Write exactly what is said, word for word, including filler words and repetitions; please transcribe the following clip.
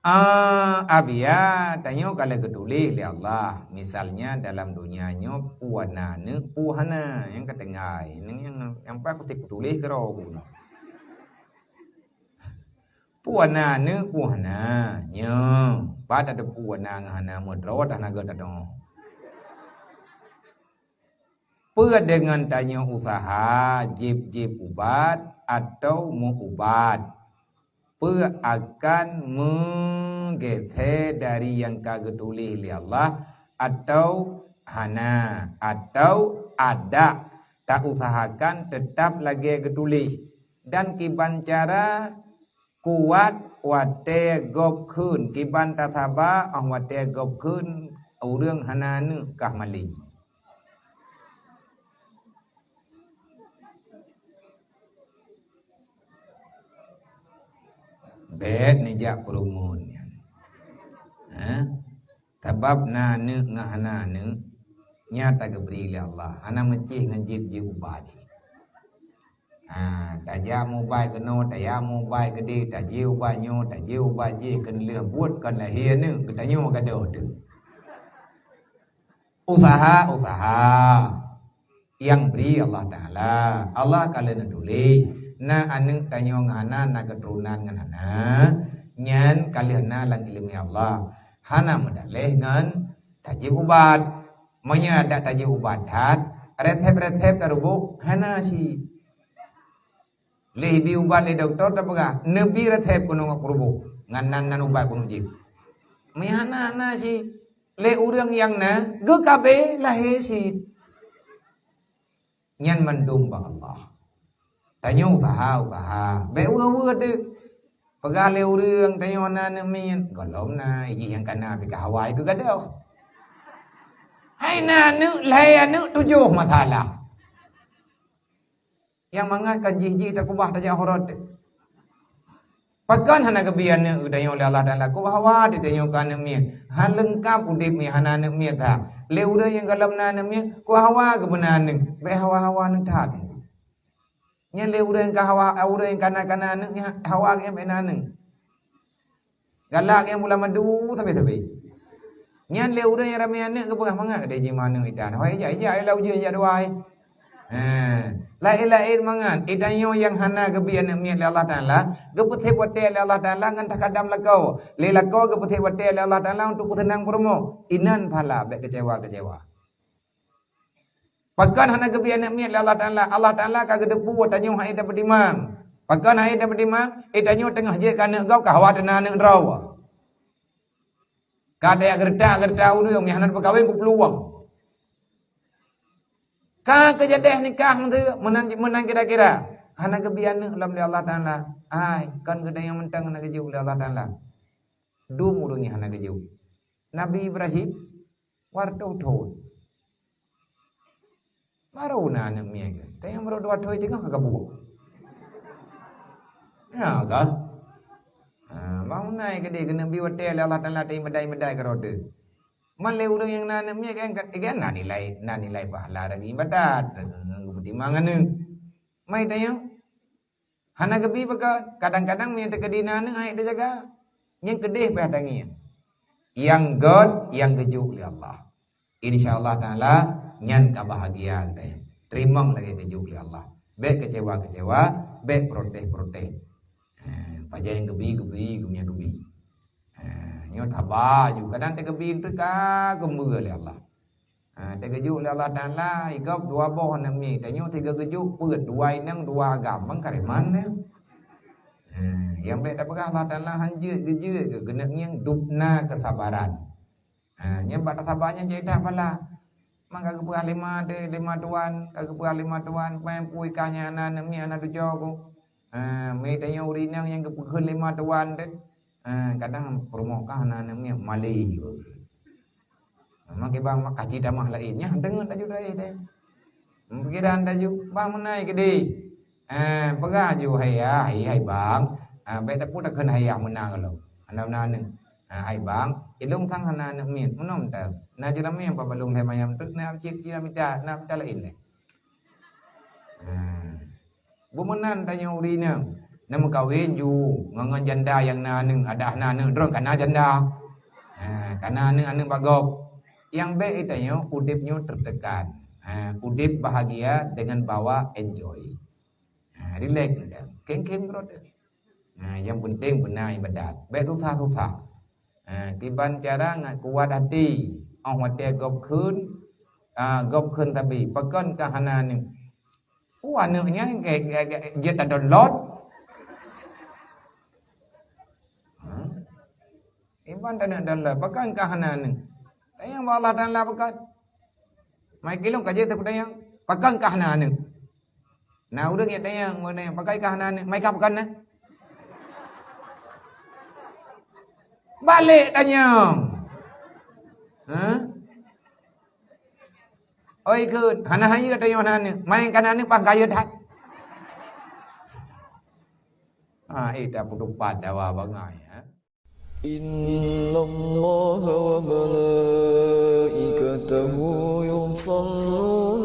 Ah, abia, tanyoe ka lheueh geutuléh lé Allah. Misalnya dalam dunia nyoe, peue na aneuk, peue hana, nyang ka tinggai. Nyang, nyang, nyang paih kutik kutuléh keudroe bunoe. Peue na aneuk, peue hana. Nyoe, pat ada peue na ngon hana meudroe teuh na geutanyoe. Peue deungon tanyoe usaha jieb-jieb ubat atau meu-ubat? Peue akan meugeusé dari nyang ka geutuléh lé Allah atau hana, atau adak ta-usahakan teutab lagée geutuléh? Dan kiban cara kuat watée gob kheun, kiban tasaba óh watée gob kheun ureuëng hana aneuk kah malée. Bék neujak peureumeun nyan. Hah? Sabab na aneuk ngon hana aneuk, nyan tageubri lé Allah. Hana meucéh ngon jieb-jieb ubat. Ha, tajak meu ubat keunoe, tajak meu ubat keudeh, tajieb ubat nyoe, tajieb ubat jih, keu lheueh buet kon lahé aneuk, geutanyoe gadôh teuh. Usaha, usaha. Nyang bri Allah Taala. Allah ka lheueh neutuléh, na aneuk tanyoe ngon hana, na keuturonan ngon hana, nyan ka lheueh na lam iéleumé Allah. Hana meudaléh ngon tajieb ubat. Meunyoe adak tajieb ubat that, resep-resep taruboh hana cit. Lheueh bi ubat lé dokto tapeugah, neubi resep keunoe ngon peuruboh, ngon nan, nan ubat keunoe jieb. Meuhana-hana cit. Lé ureuëng nyang na, geukabé lahé cit. Nyan mandum bak Allah. Tanyoe usaha-usaha, bék weueh-weueh teuk. Peugah lé ureuëng tanyoe hana aneuk miet, gohlom na, jih nyang kana pih ka hawa keu gadôh. Hai na aneuk, lhée aneuk tujoh masalah. Nyang mangat kan jih-jih takubah tajak horot. Pakon hana geubi aneuk geutanyoe lé Allah Taala? Kubah hawa geutanyoe keu aneuk miet. Hana leungkap udeb miet hana aneuk miet that. Lé ureuëng nyang gohlom na aneuk miet, kubah hawa geubeuna aneuk. Bék hawa-hawa aneuk that. Nyan lé ureuëng ka hawa, ureuëng nyang kana-kana aneuk nyan hawa nyang bék na aneuk. Galak nyang bulan madu sabe-sabe. Nyan lé ureuëng nyang ramé aneuk geupeugah mangat geutanyoe jih mangat itan. Hoi, ijak, ijak, ijak lam ujeuen ijak dua ai. Ha, laén-laén mangat. Itanyoe nyang hana geubi aneuk miet lé Allah Taala, geupeuséb watée lé Allah Taala ngon takadam lakoe. Lé lakoe geupeuséb watée lé Allah Taala untuk peuseunang peurumoh. Inan pahala bék keucewa-keucewa. Pakon hana geubi aneuk miet lé Allah Taala? Allah Taala ka geuteupeue tanyoe hai tapeutimang. Pakon hai tapeutimang? Eh, tanyoe teungoh jeuet keu aneuk gob ka hawa teuna aneuk droe. Ka tajak geureutak-geureutak ureuëng nyang hana tapeukawen peuluwang. Ka keujadeh nikah meunan, meunan kira-kira. Hana geubi aneuk lom lé Allah Taala. Hai, kon geutanyoe mantong hana geujok lé Allah Taala. Dum ureuëng nyang hana geujok. Nabi Ibrahim, dua reutôh thon. Barô na aneuk miet geuh. Tanyong barô dua thon teungoh ka geubuet. Ya ka? Ha, bangunai keudeh keuneuk bi watée lé Allah Taala teumeudai-meudai keudroe teuh. Man lé ureuëng nyang na aneuk miet kan, kan, kan na nilai, na nilai pahala lagée ibadat, lagée geupeutimang aneuk. Mai tanyong, hana geubi pakon, kadang-kadang meunyoe teukeudi na aneuk hana teujaga, nyang keudeh payah tangieng. Nyang göt, nyang geujok lé Allah. Insya Allah Taala nyan ka bahagia geutanyoe. Teurimong lagée geujok lé Allah. Bék keucewa-keucewa, bék protes-protes. Ha, pajan nyang geubi, geubi, geubi, geubi. Ha, nyoe saba ju, kadang teukeubie teuka geumeue lé Allah. Ha, teugeujok lé Allah Taala, i gob dua boh aneuk miet, tanyoe sigoe geujok peuet, dua inong, dua agam, meukareman nyan. Ha, nyang bék tapeugah Allah Taala han jeuet geujeuet keu keuneuk ngieng dubna keusabaran. Ha, nyan bak tasaba nyan jai that pahala. Man ka geupeugah lé ma teuh, lé ma tuan, ka geupeugah lé ma tuan, péng pui ka nyan hana aneuk miet hana tujoh ku. Ha, mé tanyoe ureueng inong nyang geupeukeuen lé ma tuan teuh. Ha, kadang peurumoh ka hana aneuk miet malée. Meukiban mak kaci tamah laén nyan deungon taju raye teh. Pikiran taju bah meunai keudeh. Eh, peugah ju hai yah, hai, hai bang. Ah, bék tapeu takheun hai yah meunang lom. Hana meunang aneuk. Ah, hai bang, ilong sang hana aneuk miet, meunoe mantong. Na jeulamé pa balong lhée mayam teuk na cit cit mita, na mita laén lé. Ah. Beumeunan tanyoe ureueng inong. Na meukawen ju ngon, ngon janda nyang na aneuk, adak hana aneuk, droe ka na janda. Ha, ka na aneuk, aneuk bak gob. Nyang bék geutanyoe udeb nyoe teutekan. Ha, udeb bahagia dengan bawa enjoy. Ha, relax, keng-keng droe. Ha, nyang penting beuna ibadat. Bék susah-susah. Ha, kiban cara ngat kuat até. Óh watée gob kheun, ha, gob kheun tabi, pakon ka hana aneuk? Oh, aneuk nyan ge-, ge-, ge-, jeuet tadownload. Ha? Iban taneuk download, pakon ka hana aneuk? Tanyong bak Allah Taala pakon. Mai kilong ka jeuet teupeu tanyong, pakon ka hana aneuk? Na ureuëng nyang tanyong, ureuëng tanyong, pakon ka hana aneuk? Mai ka pakon na? Balek tanyong. Ha? Oi, kheun, hana hayeue tanyong hana aneuk. Mai ka na aneuk, pakon ka hayeue that? Ha, eh, tapeutupat dawa bangai, ha? إن الله وملائكته يصلون